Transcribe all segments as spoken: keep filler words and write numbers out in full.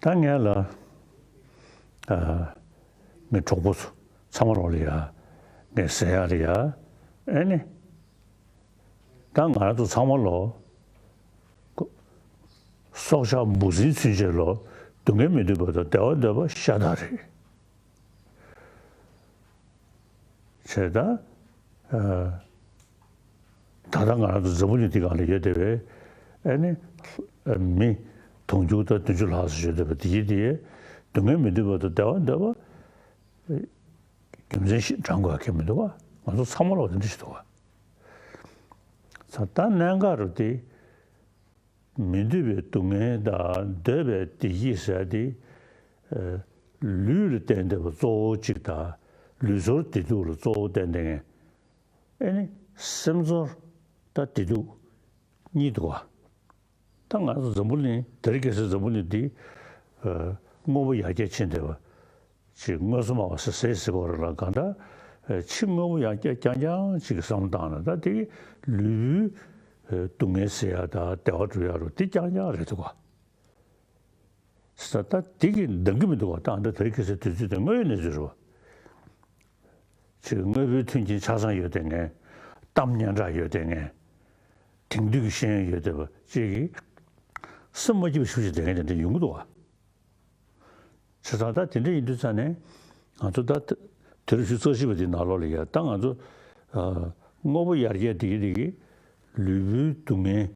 ད་ངས་ལ། ཨ། ངའི་གྲོགས་པོ་ཚོ་ཚང་མ་ལོག་ལ་ཡ། ངས་ཟེར་ཡ་ལ་ཡ། ཨེ་ནི། ད་ང་རང་ཚོ་ཚང་མ་ལོག་སྲོག་ཆགས་འབུ་སྲིན་ཚུན་ཆད་ལོག་སྡུག་བསྔལ་མི་འདོད་པ་དང་བདེ་བ་འདོད་པ་ཤ་སྟག་རེད། བྱས་ད། ཨ། ད་ལྟ་ང་རང་ཚོ་འཛམ་བུ་གླིང་འདི་སྒང་ལ་ཡོད་བསྡད་པའི་ཨེ་ནི། མི་དུང་ཕྱུར་དང་བདུན་ཅུ་ལྷག་ཙམ་ཡོད་བསྡད་པ་འདི་ཡིན་དེ། སྡུག་བསྔལ་མི་འདོད་པ་དང་བདེ་བ་འདོད་པ། རྒྱུ་མཚན་ཞིག་བགྲང་དགོས་ཡ་གང་ཡང་མི་འདུག་བ། ང་ཚོ་ཚང་མ་ལོག་དེ་འདྲ་ཞིག་འདུག་བ། ད་ལྟ་གནད་འགག་རུ་དེ། མི་འདོད་པའི་སྡུག་བསྔལ་དང་འདོད་པའི་བདེ་སྐྱིད་ཟེར་ཡ་དེ། ཨ། ལུས་ལ་བརྟེན་བསྡད་པ་གཙོ་བོ་གཅིག་དང་། ལུས་ཚོར་བདེ་སྡུག་ལ་གཙོ་བོ་བརྟེན་བསྡད་མཁན། ཨེ་ནི། སེམས་ཚོར་དང་བདེ་སྡུག་གཉིས་འདུག་བ། ད་ང་ཚོ་འཛམ་བུ་གླིང་དེ་རིང་ཁ་སང་འཛམ་བུ་གླིང་འདི། ཨ། དངོས་པོ་ཡར་རྒྱས་ཕྱིན་བསྡད་པ། ཅིག་དངོས་སུ་སྨྲ་བ་ཟེར་ཟེར་ཟེར་གོ་རེད་ལ། གང་ལྟར། ཨ། ཕྱི་དངོས་པོ་ཡར་རྒྱས་རྐྱང་རྐྱང་ཅིག་གི་བསམ་བློ་བཏང་ན། ད་དེ་གི་ལུས་པོའི། ཨ། སྡུག་བསྔལ་སེལ་ཡ་དང་བདེ་བ་སྒྲུབ་ཡ་རུ་དེ་རྐྱང་རྐྱང་རེད་འདུག་ག། ས་ད་དེ་གི་འདང་གི་མི་འདུག་བ། ད་ཨ་འདྲ་དེ་རིང་ཁ་སང་དུས་ཚོད་དེ་དངོས་ཡོད་གནས་ཚུལ་རེད་བ། ཅིག་དངོས་པོའི་མཐུན་རྐྱེན་ཆ་ཚང་ཡོད་བསྡད་མཁན། གཏམ་སྙན་གྲགས་ཡོད་བསྡད་མཁན། དེང་དུས་ཀྱི་ཤེས་ཡོན་ཡོད་བསྡད་པ་ཅིག་གིས། སེམས་མ་སྐྱིད་པ་ཞེ་པོ་ཅིག་བསྡད་མཁན་དེ་འདྲ་ཡོང་གི་འདུག་བ། བྱས་ཙང་ད་དེ་འདྲ་ཡིན་དུས་ཙང་ནས། ང་ཚོ་ད་དུས་རབས་ཉི་ཤུ་རྩ་གཅིག་པ་འདི་ནང་ལོགས་ལ་ཡ། ད་ང་ཚོ། ཨ། དངོས་པོ་ཡར་རྒྱས་འདི་གི་འདི་གི་ལུས་པོའི་སྡུག་བསྔལ་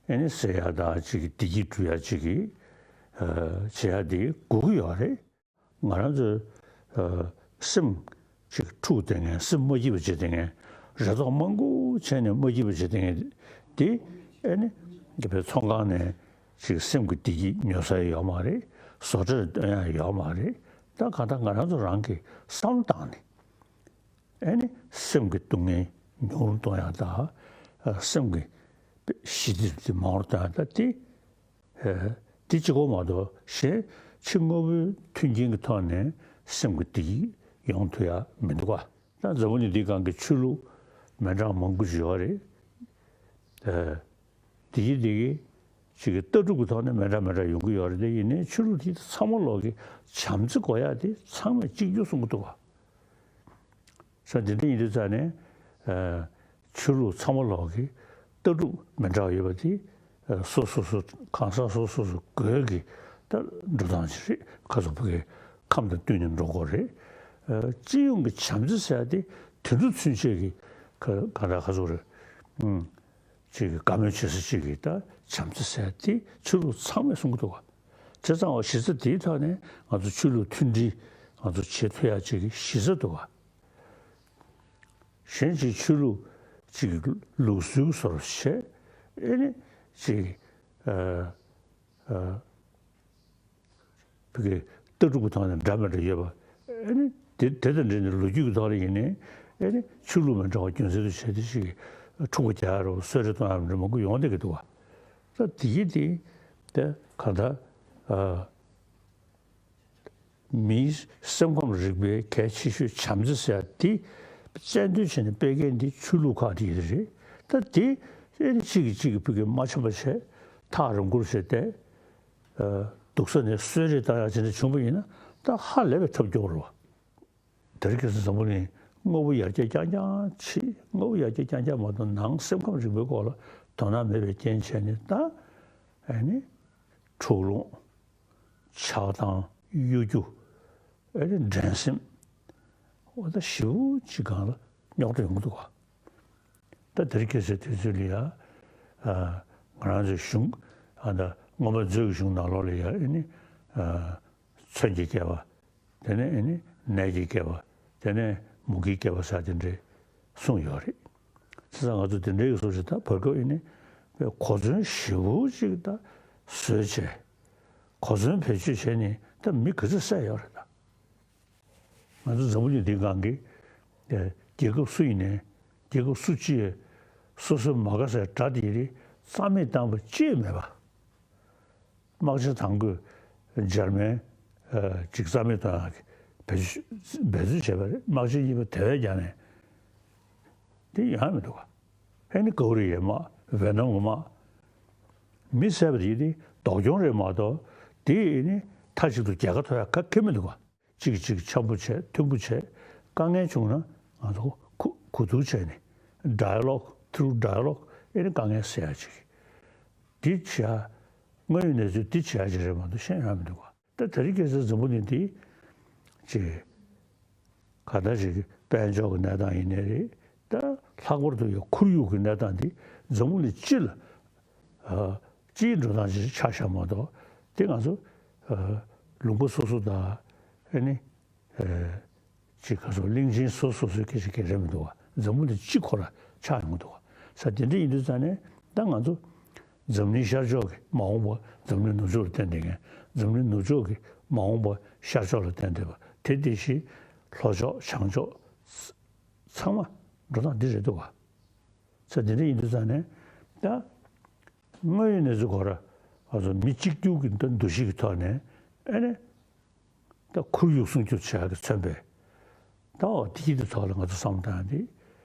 ཨེ་ནི་སེལ་ཡ་དང་ཅིག་གི་བདེ་སྐྱིད་སྒྲུབ་ཡ་ཅིག་གི། ཨ། བྱེད་ཡ་འདི་དགོས་ཀྱི་ཡོད་རེད། ང་རང་ཚོའི། ཨ། སེམས་ཅིག་འཁྲུགས་བསྡད་མཁན། སེམས་མ་སྐྱིད་པ་བྱེད་བསྡད་མཁན། རེ་དོགས་མང་པོ་བྱས་ནས་མ་སྐྱིད་པ་བྱེད་བསྡད་མཁན་དེ། ཨེ་ནི། དཔེ་ཚོང་ཁང་ནས་ཅིག་སེམས་ཀྱི་བདེ་སྐྱིད་ཉོ་ས་ཡོད་མ་རེད། བཟོ་གྲྭར་སྟོན་ཡ་ཡོད་མ་རེད། ད་གང་ལྟར་ང་རང་ཚོ་རང་གིས་བསམ་བློ་བཏང་ནས། ཨེ་ནི། སེམས་ཀྱི་སྡུག་བསྔལ་ཉུང་རུ་གཏོང་ཡ་དང་། ཨ། སེམས་ཀྱི་ཞི་བདེ་དེ་མང་རུ་གཏོང་ཡ་དང་དེ། ཨ། དེ་གཅིག་པོ་མ་གཏོགས་གཞན་ཕྱི་དངོས་པོའི་མཐུན་རྐྱེན་གྱི་ཐོག་ནས་སེམས་ཀྱི་བདེ་སྐྱིད་ཡོང་ཐུབ་ཡ་མི་འདུག་ག། ད་འཛམ་བུ་གླིང་འདིའི་སྒང་གི་ཆོས་ལུགས་མི་འདྲ་མང་པོ་ཞིག་ཡོད་རེད། ཨ། དེ་གི་དེ་གི་ཅིག་གི་ལྟ་གྲུབ་ཀྱི་ཐོག་ནས་མི་འདྲ་མི་འདྲ་ཡོང་གི་ཡོད་རེད། དེ་ཡིན་ནའི་ཆོས་ལུགས་དེ་ཚང་མ་ལོག་གི་བྱམས་བརྩེ་དགོས་ཡ་དེ་ཚང་མས་གཅིག་གྱུར་གསུང་གི་འདུག་ག། ས་དེ་འདྲ་ཡིན་དུས་ཙང་ནས། ཨ། ཆོས་ལུགས་ཚང་མ་ལོག་གི་ལྟ་གྲུབ་མི་འདྲ་བ་ཡོད་པ་དེ། ཨ། སོ་སོ་སོ་གང་ཟག་སོ་སོ་སོ་སྒེར་གྱི་ད་འགྲོ་སྟངས་ཅིག་རེད། ཁ་སོ་བུ་གའི་ཁམས་དང་བསྟུན་ནས་འགྲོ་དགོས་རེད། ཨ། སྤྱི་ཡོངས་ཀྱི་བྱམས་བརྩེ་ཟེར་ཡ་དེ་དུད་འགྲོ་ཚུན་ཆད་ཀྱི་ག་ག་འདྲ་ཁ་སོ་རེད། ཨུམ། ཅིག་གི་དགའ་མོས་བྱེད་ས་ཅིག་གི་ད་བྱམས་བརྩེ་ཟེར་དེ་ཆོས་ལུགས་ཚང་མས་གསུང་གི་འདུག་བ། བྱས་ཙང་བ་གཞི་རྩ་དེའི་ཐོག་ནས་ང་ཚོ་ཆོས་ལུགས་མཐུན་སྒྲིལ་ང་ཚོ་བྱེད་ཐུབ་ཡ་ཅིག་གི་གཞི་རྩ་འདུག་བ། གཞན་ཅིག་ཆོས་ལུགས་ཅིག་གི་ལུགས་སྲོལ་བཟོ་འདྲ་བྱས། ཨེ་ནི་ཅིག་ཨ། ཨ། བོད་ཀྱི་ལྟ་གྲུབ་ཀྱི་ཐོག་ནས་འདྲ་མི་འདྲ་ཡོད་པ། ཨ་ནི་དེ་དེ་དང་འབྲེལ་ནས་ལོ་རྒྱུས་ཀྱི་ཐོག་ལ་ཡིན་ནའི། ཨ་ནི་ཆོས་ལུགས་མི་འདྲ་བ་རྒྱུ་མཚན་དུ་བྱས་ཏེ་ཞིག་འཁྲུག་པ་རྒྱག་ཡ་རོ། གསོད་རེས་གཏོང་ཡ་རོ། མང་པོ་ཡོང་བསྡད་ཀྱི་འདུག་བ། ད་དེ་གི་དེ་དེ་གང་ལྟར། ཨ། མིའི་སེམས་ཁམས་རིག་པའི་གལ་ཆེ་ཤོས་བྱམས་བརྩེ་ཟེར་ཡ་དེ་རྩལ་འདོན་བྱས་ནས་སྤེལ་མཁན་དེ་ཆོས་ལུགས་ཁག་དེ་རེད། ད་དེ་ཨ་ནི་གཅིག་གིས་གཅིག་གི་ཕུགས་ཀྱི་མ་འཆམ་པ་བྱས། ཐག་རིང་པོར་བྱས་ཏེ། ཨ། སྡུག་ས་ནས་གསོད་རེས་བཏང་ཡག་ཅིག་འདྲ་བྱུང་བ་ཡིན་ན་ད་ཧ་ལས་པའི་ཐབས་སྐྱོ་བོ་རེད་བ། དེ་རིང་ཁ་སང་འཛམ་བུ་གླིང་དངོས་པོ་ཡར་རྒྱས་རྐྱང་རྐྱང་བྱེད། དངོས་པོ་ཡར་རྒྱས་རྐྱང་རྐྱང་མ་གཏོགས་ནང་སེམས་ཁམས་རིག་པའི་སྐོར་ལ་དོ་སྣང་མེད་པའི་རྐྱེན་བྱས་ནས། ད་ཨ་ནི་འཁྲུག་ལོང་། ཆགས་སྡང་། གཡོ་སྒྱུ། ཨ་ནི་འགྲན་སེམས། འོ་ད་ཞེ་པོ་ཅིག་སྒང་ལ་རྙོག་དྲ་ཡོང་གི་འདུག་ག། ད་དེ་རིང་ཁ་སང་དུས་ཚོད་ལ་ཡ། ཨ། ང་རང་ཚོའི་གཞུང་། ཨ། ད་སྔོན་མ་མཛོད་ཀྱི་གཞུང་ནང་ལོགས་ལ་ཡ། ཨ་ནི། ཨ། མཚོན་གྱི་བསྐལ་པ། དེ་ནས་ཨ་ནི་ནས་ཀྱི་བསྐལ་པ། དེ་ནས་མུ་གེའི་བསྐལ་པ་ཟེར་དེ་འདྲ་གསུངས་ཡོད་རེད། བྱས་ཙང་ང་ཚོ་དེ་འདྲའི་བཟོ་ཞིག་ད་བར་སྐབས་ཨ་ནི་གོ་མཚོན་ཞེ་པོ་ཅིག་ད་བཟོས་བྱས། གོ་མཚོན་བེད་སྤྱོད་བྱས་ནས་ད་མི་ག་ཚོད་བསད་ཡོད་རེད་ད། ང་ཚོ་འཛམ་བུ་གླིང་འདིའི་སྒང་གི། ཨེ། རྒྱལ་ཁབ་སུ་ཡིན་ནའི། རྒྱལ་ཁབ་སུ་གཅིག་སོ་སོའི་མ་དགའ་སའི་དགྲ་དེ་རིགས་རྩ་མེད་བཏང་བ་ཅི་ཡང་མེད་པ། དམག་ཆ་དང་པོས་འཇར་མན། ཨ། ཅིག་རྩ་མེད་བཏང་ཡག་གི་འབད་འབད་རྩོལ་བྱས་པ་རེད། དམག་ཆ་གཉིས་པ་དེ་བས་རྒྱག་ནས། དེ་ཡང་མི་འདུག་ག། ཨེ་ནི་ཀོ་རི་ཡའི་དམག། ཝེ་ནམ་གྱི་དམག། མི་བསད་པ་དེ་དེ་སྡུག་གྱོང་རེད་མ་གཏོགས། དེ་ཨེ་ནི་ མཐའ་གཅིག་ཏུ་རྒྱལ་ཁ་ཐོབ་ཡ་ག་གེ་མི་འདུག་ག་གཅིག་གིས་གཅིག་འཆམ་པོ་བྱས་མཐུན་པོ་བྱས། དཀའ་ངལ་བྱུང་ན་ང་ཚོ་གོ་གོ་བསྡུར་བྱས་ནས། ཌའི་ལོག་ཐུ་རུ་ཌའི་ལོག་ཨེ་ནི་དཀའ་ངལ་སེལ་ཡ་ཅིག་འདི་བྱེད་ཡ། དངོས་ཡོད་གནས་ཚུལ་འདི་བྱེད་ཡ་ཅིག་རེད་མ་གཏོགས་གཞན་ཡོད་མི་འདུག་ག་ད་དེ་རིང་ཁ་སང་འཛམ་བུ་གླིང་འདི་ཅིག་ག་ད་ཅིག་དཔལ་འབྱོར་གྱི་གནས་སྟངས་ཡིན་ནའི་རེད། ད་ལྷག་པར་དུ་ཡང་ཁོར་ཡུག་གི་གནས་སྟངས་འདི་འཛམ་བུ་གླིང་སྤྱི་ལ་ཨ་སྤྱིའི་འགྲོ་སྟངས་ཅིག་ཆགས་བཞག་མ་གཏོགས། དེ་ང་ཚོ་ཨ་ལུང་པ་སོ་སོ་དང་ཨེ་ནི་ཨ་ཅིག་ག་ཚོད་གླིང་ཆེན་སོ་སོ་སོའི་སྐད་ཆ་ག་རེ་མི་འདུག་ག་འཛམ་བུ་གླིང་སྤྱི་ཁོ་རང་ཆགས་ཡོང་གི་འདུག་ག་ས་དེ་འདྲ་ཡིན་དུས་ཙང་ནས་ད་ང་ཚོ་འཛམ་གླིང་ཤར་ཕྱོགས་ཀྱི་མ་འོངས་པ་འཛམ་གླིང་ནུབ་ཕྱོགས་ལ་བརྟེན་བསྡད་མཁན། འཛམ་གླིང་ནུབ་ཕྱོགས་ཀྱི་མ་འོངས་པ་ཤར་ཕྱོགས་ལ་བརྟེན་བསྡད་པ་དེ། དེ་བཞིན་ལྷོ་ཕྱོགས་བྱང་ཕྱོགས་ཚང་མ་འགྲོ་སྟངས་འདི་རེད་འདུག་ག་ས་དེ་འདྲ་ཡིན་དུས་ཙང་ནས་ད་དངོས་ཡོད་གནས་ཚུལ་ཁོ་ར་ང་ཚོ་མི་གཅིག་གྱུར་གྱི་འདུ་ཤེས་ཀྱི་ཐོག་ནས་ཨེ་ནས། ད་ཁོར་ཡུག་སྲུང་སྐྱོབ་བྱེད་ཡག་གི་མཚོན་པའི་ད་འོ་དེ་གི་དེ་ཐོག་ལ་ང་ཚོ་བསམ་བློ་བཏང་ཡག་དེ་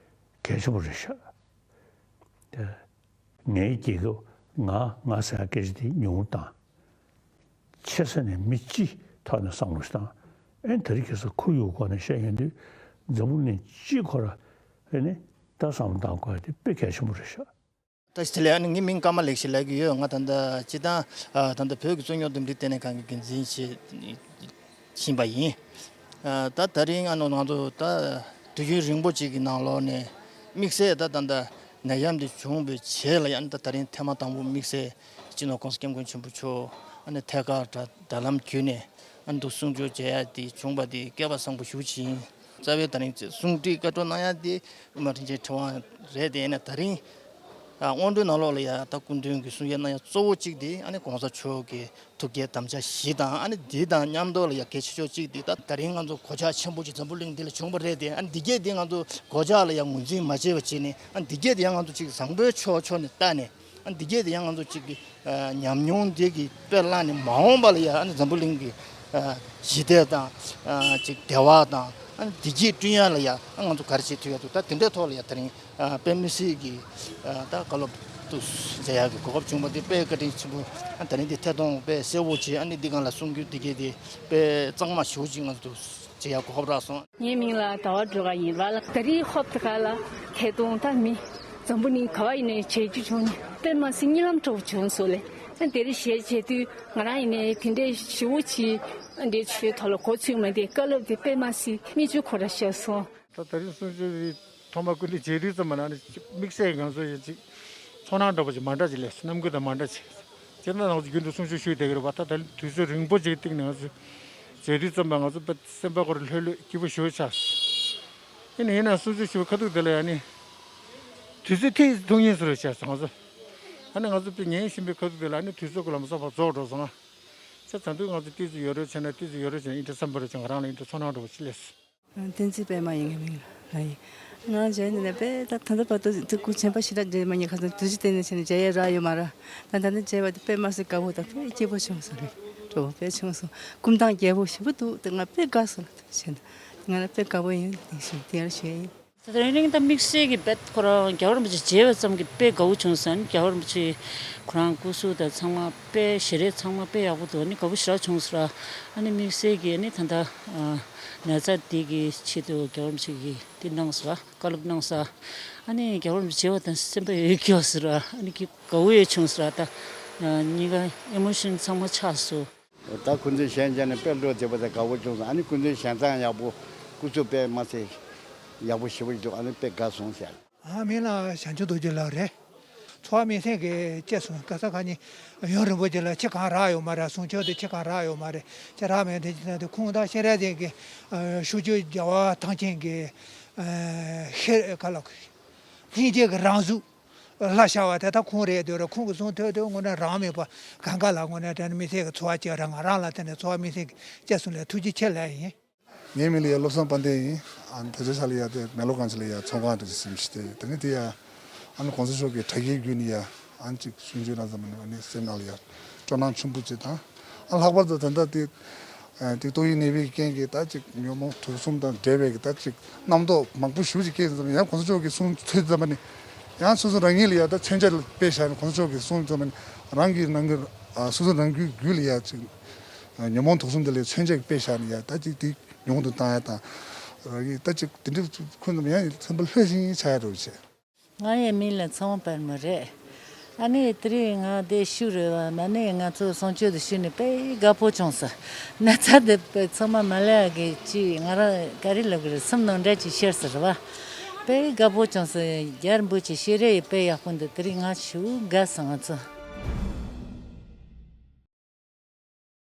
གལ་ཆེན་པོ་རེད་ཤག་ད་ངའི་རྒྱལ་ཁབ་ང་ང་ཟེར་ཡག་སྐད་ཆ་དེ་ཉུང་ངུ་བཏང་། ཆེ་ས་ནས་མི་སྤྱི་ཐོག་ནས་བསམ་བློ་ཞིག་བཏང་། ཨེ་དེ་རིང་ཁ་སང་ཁོར་ཡུག་སྐོར་ནས་བཤད་ཡོང་དུས་འཛམ་བུ་གླིང་སྤྱི་ཁོ་ར་ཨེ་ནི་ད་བསམ་བློ་བཏང་དགོས་ཡག་དེ་དཔེ་གལ་ཆེན་པོ་རེད་ཤག་ད་དེ་ལས་ཨ་ནི་ངའི་མིང་ཀརྨ་ལེགས་བཤད་ལབ་ཀྱི་ཡོད། ང་ད་ལྟ་སྤྱིར་བཏང་ཨ་ད་ལྟ་བོད་ཀྱི་རྩོད་རྙོག་འདུམ་འགྲིག་ལྟེ་གནས་ཁང་གི་འགན་འཛིན་བྱེད་བཞིན་པ་ཡིན། ཨ་ད་ད་རིང་ཨ་ནི་ང་ཚོ་ད་དུས་ཡུན་རིང་པོ་ཅིག་གི་ནང་ལོགས་ནས་དམིགས་བསལ་ད་ད་ལྟ་ནད་ཡམས་འདི་བྱུང་བའི་རྗེས་ལ་ཡང་ད་ད་རིང་ཐེངས་མ་དང་པོ་དམིགས་བསལ་སྤྱི་ནོར་༸གོང་ས་༸སྐྱབས་མགོན་ཆེན་པོ་མཆོག་ཨ་ནི་ཐད་ཀར་དྲ་དྲ་ལམ་བརྒྱུད་ནས་ཨ་ནི་འདུ་གསུང་ཆོས་མཇལ་ཡ་འདི་བྱུང་བ་འདི་སྐལ་པ་བཟང་པོ་ཞེ་པོ་ཅིག་ཡིན། རྩ་བའི་ད་རིང་གསུང་སྒྲོས་བཀའ་སྒྲོག་གནང་ཡ་དེ་དབུ་མ་རིན་ཆེན་ཕྲེང་བ་རེད་དེ། ཡིན་ན་ད་རིང་ཨ་སྔོན་འགྲོའི་ནང་ལོགས་ལ་ཡ་ད་སྐུ་མདུན་གྱི་གསུང་བཤད་གནང་ཡ་གཙོ་བོ་གཅིག་དེ་ཨ་ནི་༸གོང་ས་མཆོག་གི་ཐུགས་བསྐྱེད་དམ་བཅའ་བཞི་དང་། ཨ་ནི་འདི་དང་མཉམ་དུ་ལ་ཡ་གལ་ཆེ་ཤོས་གཅིག་དེ་ད་ད་རིང་ང་ཚོ་གོད་ཆག་ཆེན་པོ་ཅིག་འཛམ་བུ་གླིང་འདི་ལ་བྱུང་བ་རེད་དེ། ཨ་ནི་འདི་གས་དེ་ང་ཚོ་གོད་ཆག་ལ་ཡ་ངོས་འཛིན་མ་བྱས་པ་བྱས་ནས། ཨ་ནི་འདི་གས་དེ་ཡང་ང་ཚོ་ཅིག་བཟང་པོའི་ཕྱོགས་ཕྱོགས་ནས་བལྟས་ནས། ཨ་འདི་གས་དེ་ཡང་ང་ཚོ་གཅིག་གི་ཨ་ཉམས་མྱོང་འདི་གི་དཔེ་བླངས་ནས་མ་འོངས་པ་ལ་ཡ་ཨ་ནི་འཛམ་བུ་གླིང་གི་ཨ་ཞི་བདེ་དང་ཨ་ཅིག་བདེ་བ་དང་། ཨ་ནི་བདེ་སྐྱིད་བསྐྲུན་ཡ་ལ་ཡ་ཨ་ང་ཚོ་ག་རེ་བྱེད་ཐུབ་ཡ་འདུག་ད་དེ་འདྲའི་ཐོག་ལ་ཡ་ད་རིང་ཨ་དཔེ་མི་སྲིད་ཀྱི་ཨ་ད་བཀའ་སློབ་ཏུ་མཛད་ཡ་གི་གོ་སྐབས་བྱུང་བ་འདི་དཔེ་བཀའ་དྲིན་ཆེན་པོ། ཨ་ད་རིང་འདི་ཐད་གཏོང་དཔེ་གསལ་བོ་བྱས། ཨ་ནི་འདི་སྒང་ལ་གསུང་རྒྱུ་འདི་གས་དེ་དཔེ་གཙང་མ་ཞེ་པོ་ཅིག་ང་ཚོ་བྱེད་ཡ་གོ་སྐབས་རག་སོང་། ངའི་མིང་ལ་ཟླ་བ་སྒྲོལ་དཀར་ཡིན་པ་ལ། ད་རེས་ཧོབ་ཏེ་ཁ་ལ་ཐད་གཏོང་ད་མི་འཛམ་བུ་གླིང་ག་བ་ཡིན་ནའི་བྱེད་རྒྱུ་བྱུང་ནས་དཔེ་མ་སྲིད་གཉིད་ལམ་སྤྲོ་བོ་བྱུང་སོང་ལེ། ཨ་འདིར་ཞལ་མཇལ་དུས་ང་རང་ཡིན་ནའི་དེ་འདྲའི་ཞེ་པོ་ཅིག་ཨ་འདྲའི་ཆོས་ཐོག་ལ་གོ་ཚོད་མ་འདི་བཀའ་སློབ་དེ་དཔེ་མ་སྲིད་མིག་ཆུ་ཁོ་ར་ཤོར་སོང་། ད་ད་རེས་གསུང་ཆོས་རེད། ཐོག་མ་སྐུ་མདུན་མཇལ་དུས་ཙམ་པ་ན་ནི་དམིགས་བསལ་ང་ཚོ་ཡི་ཅིག་ཚོར་སྣང་འདྲ་པོ་ཅིག་མ་འདྲ་ཅིག་སླེབས་སོང་། རྣམ་ཀུན་དང་མ་འདྲ་ཅིག་ཅེ་ན་ང་ཚོ་རྒྱུན་དུ་གསུང་ཆོས་ཞུས་བསྡད་ཀྱི་རེད་པ། ད་ད་དུས་ཚོད་རིང་པོ་ཅིག་སྟེང་ནས་ང་ཚོ་མཇལ་དུས་ཙམ་པ་ང་ཚོ་དཔེ་སེམས་པ་ཁོ་རང་ལྷོད་ལྷོད་སྐྱིད་པོ་ཞེ་པོ་ཆགས་སོང་། ཡིན་ན་ཡིན་ན་གསུང་ཆོས་ཞུ་བའི་ཁ་ཐུག་དེ་ལ་ཡ་ནི་དུས་ཚོད་ཐིག་ཐུག་ཉིན་སུ་རེད་ཆགས་སོང་ང་ཚོ། ཨ་ནི་ང་ཚོ་དཔེ་ཉན་བཞིན་པའི་ཁ་ཐུག་དེ་ལ་ཨ་ནི་དུས་ཚོད་ཁོ་ལམ་སང་ཕར་རྫོགས་འགྲོ་སོང་ང་། ཆ་ཚང་དུས་ང་ཚོ་ཏོག་ཙམ་ཡོད་རེ་བྱས་ན་ཏོག་ཙམ་ཡོད་རེ་བྱས་ན་ཨིན་དྲ་བསམ་པ་རེ་བྱས། ང་རང་ལ་ཨིན་དྲ་ཚོར་སྣང་འདྲ་པོ་ཅིག་སླེབས་སོང་། བསྟན་འཛིན་པད་མ་ཡིན་ངའི་མིང་ལ་ཡིན། ང་མཇལ་ནས་ནས་དཔེ་ད་ད་ལྟ་བར་དུ་དུས་སྐུ་ཆེན་པོ་ཞེ་དྲག་མཇལ་མ་མྱོང་། ཁ་སང་དུས་ཚོད་བསྟན་ནས་བྱས་ནས་མཇལ་ཡས་རག་ཡོད་མ་རེད། ད་ད་ནི་མཇལ་བ་དེ་དཔེ་མ་སྲིད་དགའ་པོ་དང་དཔེ་སྐྱིད་པོ་བྱུང་སོང་རེད། སྤྲོ་པོ་དཔེ་བྱུང་སོང་། སྐུ་མདངས་རྒྱས་པོ་ཞེ་པོ་འདུག་དེ་ང་དཔེ་དགའ་སོང་ལ་དེ་བྱས་ན་ང་ལ་དཔེ་དགའ་པོ་ཡིན་དེ་ཞུ་དེ་ཡར་ཞུ་ཡ་ཡིན། ད་རིང་རིང་ད་དམིགས་བསལ་གྱི་དཔེ་ཁོ་རང་རྒྱལ་བ་རིན་པོ་ཆེ་མཇལ་བ་ཙམ་གྱིས་དཔེ་དགའ་པོ་བྱུང་སོང་། ཨ་ནི་རྒྱལ་བ་རིན་པོ་ཆེ་ཁོ་རང་སྐུ་གཟུགས་དང་ཚང་མ་དཔེ་ཞལ་རས་ཚང་མ་དཔེ་ཡག་པོ་འདུག་ཨ་ནི་དགའ་པོ་ཞེ་དྲག་བྱུང་སོང་ར། ཨ་ནི་དམིགས་བསལ་གྱི་ཨ་ནི་ད་ལྟ་ཨ་ན་ཚ་འདི་གི་ཆེད་དུ་རྒྱལ་བ་རིན་པོ་ཆེ་གིས་འདི་གནང་སོང་ར། བཀའ་སློབ་གནང་སོང་། ཨ་ནི་རྒྱལ་བ་རིན་པོ་ཆེ་མཇལ་བ་དང་སེམས་པ་ཡོད་སྐྱོ་སོང་ར། ཨ་ནི་གི་དགའ་པོ་ཡོད་བྱུང་སོང་ར། ད་ཨ་གཉིས་ཀ་ཨི་མོ་ཤན་ཚང་མ་ཆགས་སོང་། ད་སྐུ་མདུན་ཞལ་མཇལ་ནས་དཔེ་བློ་བདེ་པོ་དང་དགའ་པོ་བྱུང་སོང་། ཨ་ནི་སྐུ་མདུན་གཟན་རྩྭ་ཡག་པོ་སྐུ་གཟུགས་དཔེ་མ་ཚད་ཡག་པོ་ཞེ་པོ་ཞིག་འདུག་ཨ་ནི་དཔེ་དགའ་སོང་ཟེར། ཨ་མིང་ལ་བྱང་ཆུབ་རྡོ་རྗེ་ལགས་རེད། ཚོར་བ་མིང་སྲིང་གི་སྐྱེས་སོང་། ག་ས་ག་ནས་ཡུམ་རིན་པོ་ཆེ་ལ་ཁྱི་གང་རག་ཡོད་མ་རེད། གསུང་ཆོས་དེ་ཁྱི་གང་རག་ཡོད་མ་རེད། ཁྱི་རག་མེད་དེ་ཅི་ན་དེ་ཁོང་དང་སྤྱན་རས་གཟིགས་ཀྱི་ཨ་ཤུགས་ཀྱིས་རྒྱལ་བ་ཐམས་ཅད་ཀྱི་ཨ་ཤེས་ག་ལ་སྙིང་རྗེ་གི་རང་གཟུགས། ལྷ་ཤ་བ་དེ་ད་ཁོང་རེད་འདོད་རེད། ཁོང་གི་གསུང་ཐོས་དུས་དངོས་གནས་རང་མེད་པ་གང་ག་ལ་དངོས་གནས་དྲན་མི་ཚེ་གི་འཚོ་བ་སྐྱེལ་ར། ང་རང་ལ་དེ་ནས་ཚོར་བ་མིང་སྲིང་གི་སྐྱེས་སོང་ལ་ཐུགས་རྗེ་ཆེ་ལབ་ཡིན། ངའི་མིང་ལ་ཡ་བློ་བཟང་དཔལ་ལྡན་ཡིན། ཨ་ནི་དེ་ཚོའི་ཆ་ལ་ཡ་དེ་མེ་ལོ་གང་ཅི་ལ་ཡ་ཚོང་ཁང་དུ་ཅི་སེམས་ཤི་དེ་དེ་ནི་དེ་ཡ་ཨ་ནི་གོང་ས་མཆོག་གི་དྲ་རྒྱའི་བརྒྱུད་ནས་ཡ་ཨ་ནི་ཅིག་གསུང་ཆོས་གནང་ཙམ་ནས་ཨ་ནི་སེམས་ནང་ལ་ཡ་སྤྲོ་སྣང་ཆེན་པོ་ཅིག་དང་། ཨ་ལྷག་པར་དུ་ད་ལྟ་དེ་ཨ་དེ་ཏོག་དབྱིབས་ནད་པའི་རྐྱེན་གྱིས་ད་ཅིག་ཉོན་མོངས་དུག་གསུམ་དང་འབྲེལ་བའི་གི་ད་ཅིག་རྣམ་རྟོག་མང་པོ་ཞེ་པོ་ཅིག་སྐྱེས་ཙམ་ཡང་གོང་ས་མཆོག་གི་གསུང་ཐོས་ཙམ་ནས་ཡང་སོ་སོ་རང་ཉིད་ལ་ཡ་ད་མཚོན་ཆ་དཔེ་བཞག་ནས་གོང་ས་མཆོག་གི་གསུང་ཙམ་ནས་རང་གི་ནང་གི་ཨ་སོ་སོ་རང་རྒྱུད་རྒྱུད་ལ་ཡ་ཅིག་ ཉོན་མོངས་དུག་གསུམ་འདི་ལས་མཚོན་ཆ་གི་དཔེ་བཞག་ནས་ཡ་ད་ཅིག་དེ་ཉུང་དུ་བཏང་ཡ་དང་། ད་ཅིག་དེ་འདྲ་ཁོ་ཚོ་ཡང་སེམས་པ་ལྷོད་ཤིང་ཆགས་ཡ་འགྲོ་བྱས། ང་ཡི་མིང་ལ་ཚེ་དབང་དཔལ་མོ་རེད། ཨ་ནི་དེ་རིང་ང་འདི་ཞུ་རེ་བ་མ་ནི་ང་ཚོ་གསུང་ཆོས་དུ་ཞུ་ནས་དཔེ་དགའ་པོ་བྱུང་སོང་། ན་ཚ་འདི་དཔེ་ཚང་མ་མ་ལས་གི་ཅི་ང་རང་ག་རེ་ལབ་གི་རེད། སེམས་ནང་འདྲ་ཅིག་ཤར་སོང་རེད་བ། དཔེ་དགའ་པོ་བྱུང་སོང་། རྒྱལ་བོ་ཆེ་ཤེས་རེ་ཡི་དཔེ་ཡག་པོ་འདུག་དེ་རིང་ང་ཞུ་དགའ་སོང་ང་ཚོ།